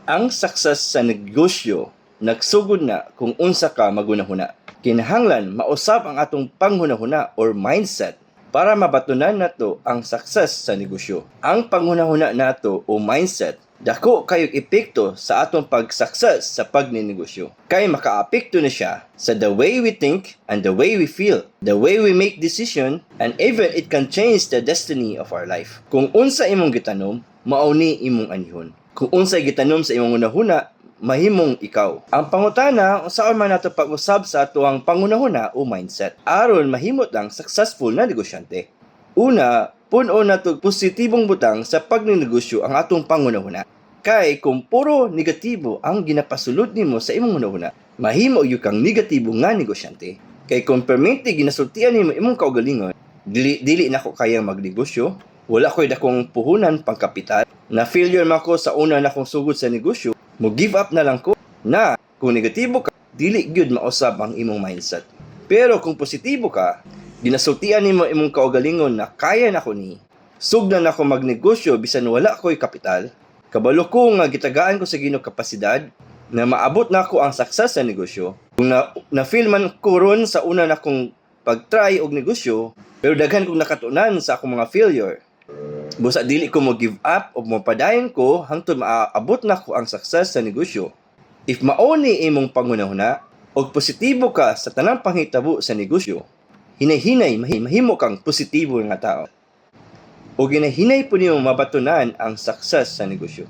Ang success sa negosyo nagsugod na kung unsa ka maghunahuna. Kinahanglan mausab ang atong panghunahuna or mindset para mabatunan nato ang success sa negosyo. Ang panghunahuna nato o mindset, dako kayog epekto sa atong pag-success sa pagninegosyo. Kay makaapekto na siya sa the way we think and the way we feel, the way we make decision, and even it can change the destiny of our life. Kung unsa imong gitanom, mao ni imong anihon. Kung unsay gitanom sa imong hunahuna, mahimong ikaw. Ang pangutana, unsaon man nato pag-usab sa atoang panghunahuna o mindset aron mahimot lang successful na negosyante? Una, puno nato positibong butang sa pagninegosyo ang atong panghunahuna. Kay kung puro negatibo ang ginapasulod nimo sa imong hunahuna, mahimo gyud kang negatibo nga negosyante. Kay kung permente ginasultian nimo imong kaugalingon, "Dili, dili nako kayang magnegosyo, wala ko'y dakong puhunan pang kapital, na failure man ko sa una nakong sugod sa negosyo, mo give up na lang ko," na kung negatibo ka, dili gyud mausab ang imong mindset. Pero kung positibo ka, ginasultian nimo imong kaugalingon na "Kaya nako ni, sugdan nako magnegosyo bisan wala ko'y kapital, kabalo ko nga gitagaan ko sa Ginoo kapasidad na maabot nako ang success sa negosyo. Kung na fail man ko ron sa una nakong pag-try og negosyo, pero daghan kong nakatunan sa akong mga failure. Busa dili ko mo give up o mopadayon ko hangtod maabot nako ang success sa negosyo." If mao ni imong panghunahuna og positibo ka sa tanang panghitabo sa negosyo, hinay-hinay mahimo kang positibo nga tao. O ginahinay po nimo mabatunan ang success sa negosyo.